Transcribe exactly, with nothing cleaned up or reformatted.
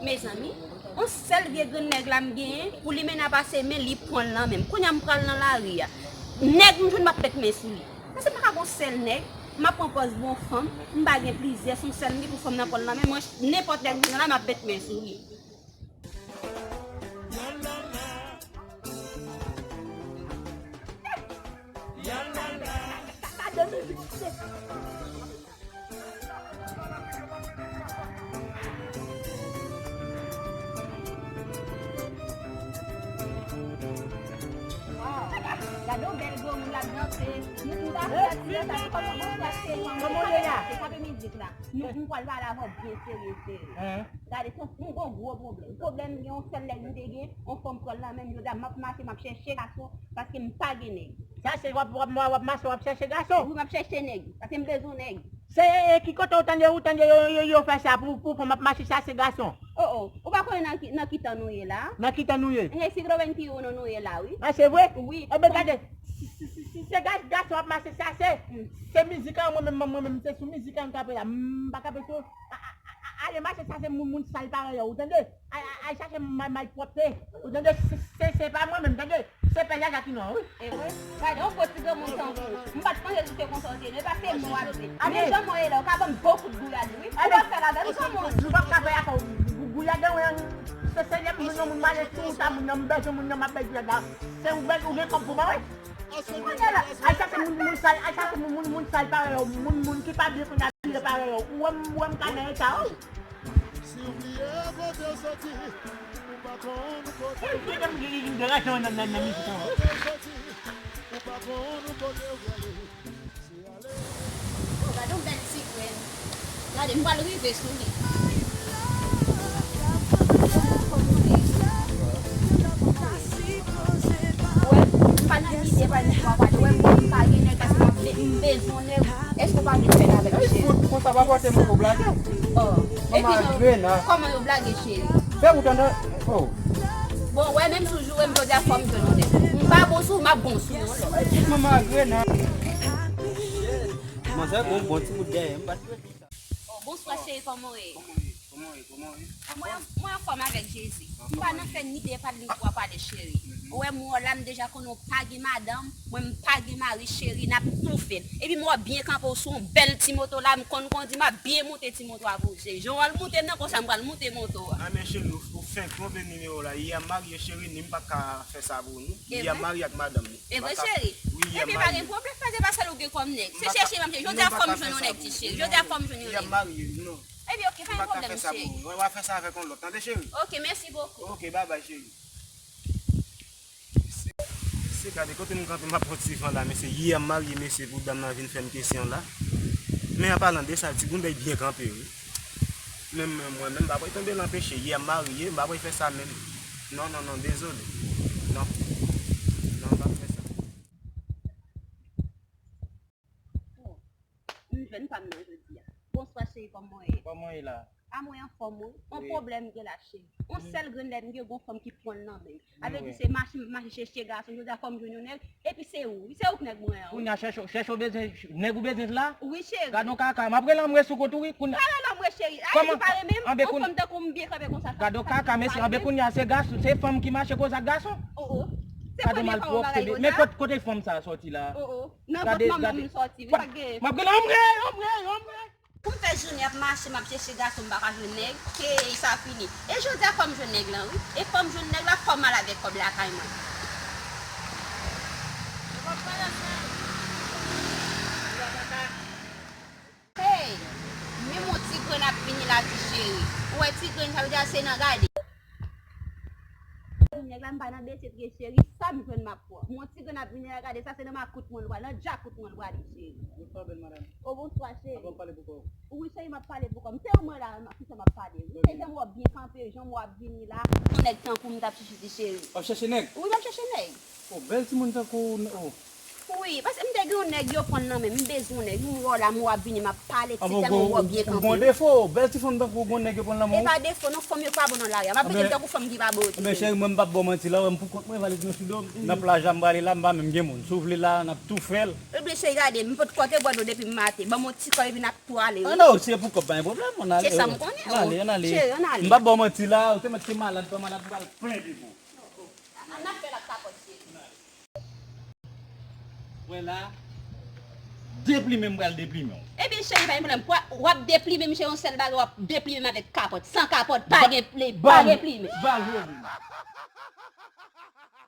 Mezanmi, yon sèl vye grenn nèg la m genyen, pou li mennen a pase men, li pran l nan men m. Kounye a m pral nan lari a. Nèg m jwenn, m ap met men sou li. Paske m pa ka gon sèl nèg, m ap pran pòz bon fanm, m pa gen plizyè, se yon sèl m gen pou fanm nan pran l nan men mwen, nenpòt nèg m jwenn la, m ap met men sou li. Waw, gade yon bèl granmoun l ap danse. Nou tout ap fè ti danse, kòman bonjou, kòman w ye la? Frape mizik la. Nou, m pral pale avè w byen serye, serye. Gade, se yon, m gon gwo pwoblèm. Pwoblèm, gen yon sèl nèg m te gen, yon fanm pran l nan men m, jodi a m ap mache, m ap chèche gason, paske m pa gen nèg. Sa se w ap, w ap, w ap mache, w ap chèche gason? Wi, m ap chèche nèg, paske m bezwen nèg. Se ki kote w tande, ou tande yo, yo, yo fè sa pou, pou fanm ap mache chase gason? Oh, oh. Ou pa konnen nan ki, nan ki tan nou ye la? Nan ki tan nou ye? Nan sitwayèn ki yo nou, nou ye la, wi. A, se vre? Wi. Enben, gade, si, si, si, si se ga-, gason ap mache chase, se mizik an, mwen menm, mwen menm, se sou mizik an m kanpe la. M pa kanpe sou, a, a, a, a, ale mache chase moun, moun sal parèy ou, tande? Ay, ay, ay chache mal, malpwòpte. Ou tande? Se, se, se pa mwen menm, tande? Se pè Jaja ki non, wi. E vre? Gade, yon gwo ti granmoun tankou w. M pa t panse se konsa w te ye, non, e pa se mò w ap di. Men jan mò ye la, ou ka ban m bon kout gouyad, wi. Ou pa fè l avè m, granmoun. Nou p ap ka fè afè w. Gouyad, wi, se, se lè m jwenn yon moun m ale sou ou, sa moun nan, m bezwen moun nan, m ap bay gouyad la. Se ou, ou gen kòb pou ban, wi. Kounye a la, ay chache moun, moun sal, ay chache moun, moun, moun sal parèy ou, moun, moun ki pa byen konn abiye parèy ou. Ou wè m, ou wè m ka nan eta ou. Si w bliye kote w soti, ou pa konn kote w prale. Ki te m ki, ki, ki deranje w nan, nan, nan mizik an? Kote w soti, ou pa konn kote w prale. Se ale. Oh, gade yon bèl ti grenn. Gade, m pral rive sou li. Wè, m pa nan lide pral nan pale. Wè, m pa gen nèg, èske m ap be-, m bezwen nèg. Èske w pa vle fè l avè m, cheri? Fout, konsa pa pote m pou blage. Oh. Epi, kòman yo blage, cheri? Fè ou tande. Oh. Bon, wè, menm si w joure m, jodi a fò m jwenn yon nèg. M pa bon sou ou, m ap bon sou yon lòt. Manman Agrena. Manzè gon bon ti bout dèyè, m pa t redi sa. Oh, bonswa, cheri, kòman w ye? Kòman w ye? Kòman w ye? Kòman w ye? Mwen, mwen anfòm avèk Jezi. M pa nan fè ni de pale ni twa pale, cheri. Ou wè m wè w la, m deja konnen w pa gen madanm, mwen m pa gen mari, cheri, n ap toufe n. Epi m wè w byen kanpe, w sou yon bèl ti moto la, m konn kondi, m ap byen moute ti moto a pou w, cheri. Jan w al moute m nan, konsa m pral moute moto a. A, men cheri, ou, ou fenk twonpe nimewo la. Yè m marye, cheri, ni m pa ka fè sa pou ou, non. Yè m marye ak madanm, non. E vre, cheri? Wi, yè m marye. Epi pa gen pwoblèm, pa se pa sèl ou gen kòm nèg. Se chèche m ap chèche. Jodi a fò m jwenn yon nèg, ti cheri. Jodi a fò m jwenn yon nèg. Yè m marye, non. Epi, oke, pa gen pwoblèm, cheri. Ou pa ka fè sa pou mwen. W a fè sa avèk yon lòt, tande, cheri? Oke, mèsi bokou. Oke, babay, cheri. Mesye, gade kote m kanpe, m ap pran ti van la, mesye. Yè m marye, mesye, pou dam nan vin fè m kesyon la. Men an palan de sa, timoun dèy byen kanpe, wi. Men mwen menm, m pa pral tonbe nan peche. Yè m marye, m pa pral fè sa menm. Non, non, non, dezole. Non. Non, m pa fè sa. Oh, m jwenn pa m nan jodi a. Bonswa, cheri, kòman w ye? Kòman w ye la? A, mwen anfòm, wi. Yon pwoblèm m gen la, cheri. Yon sèl grenn nèg m gen, gon fanm ki pran l nan men l. Sa vle di se mache, mache chèche gason, jodi a fò m jwenn yon nèg, epi se ou, wi, se ou k nèg mwen an, wi. Kounye a chèche, chèche ou bezwen, nèg ou bezwen la? Wi, cheri. Gade yon kaka, m ap rele anmwe sou kont ou, wi. Pa rele anmwe, cheri. Ay, ou pa renmen m? Yon fanm tankou m byen kanpe konsa, sa. Gade yon kaka, mesye, anben kounye a se gason, se fanm ki mache koz ak gason. Oh, oh. Se premye fwa w wè bagay konsa? Men kot, kote fanm sa a sòti la? Oh, oh. Nan vant manman m li sòti, wi, sa k genyen? M ap rele anmwe, anmwe, anmwe. Pou m fè jounen ap mache, m ap chèche gason, m pa ka jwenn nèg. Hey, sa fini. E jodi a fò m jwenn nèg lan, wi. E fò m jwenn nèg la, fò m al avèk kòb lakay mwen. Hey, menm yon ti grenn ap vini la, ti cheri. Ou wè ti grenn, sa vle di se nan gade. Nèg la, m pa nan bese, trè cheri, sa m jwenn m ap pran. Mon ti grenn ap vini la, gade, sa se nan makout mwen l pral, nan djakout mwen l prale, cheri. Bonswa, bèl madanm. Oh, bonswa, cheri. Ap pale pou kò w? Wi, cheri, m ap pale pou kò m. Se ou mwen la, m ap, ki sa m ap pale, wi. Se jan m wè w byen kanpe, jan m wè w ap vini la. Yon nèg tankou m t ap chèche, ti cheri. W ap chèche nèg? Wi, m ap chèche nèg. Oh, bèl timoun tankou w, oh. Wi, paske m te gen yon nèg yo pran l nan men m, m bezwen yon nèg. M wè w la, m wè w ap vini, m ap pale, ti Anben, tèlman w wè w byen ou gon kanpe. Defo, bèl ti fanm tankou w gon nèg yo pran l nan E men w. Pa defo, non, fanm yo pa bon nan lari a. M ap rete tankou fanm ki pa bon yo. Anben, cheri, mwen m p ap ba w manti la, w wè m pou kont mwen, valiz mwen sou do m. Nan plaj la, m prale la, m pa menm gen moun. Si w vle la, n ap tou fè l. Ebyen, cheri, gade, m pot kote bwè dlo depi m maten. Ban m yon ti kò epi n ap tou ale, wi. Ah non, si e pou kòb, pa gen pwoblèm, ann ale. Se sa m konnen, Ann ale, ann ale. Cheri, ann ale. M p ap ba w manti la, ou te mèt te malad, pa malad, m pral plen depo. N ap fè l ak kapòt, cheri. Wè la, deplimen m pral deplimen w. Ebyen, cheri, pa gen pwoblèm. W ap deplimen m, cheri, yon sèl bagay, w ap deplimen m avèk kapòt. San kapòt, pa gen pli, pa gen plimen. Ba joli.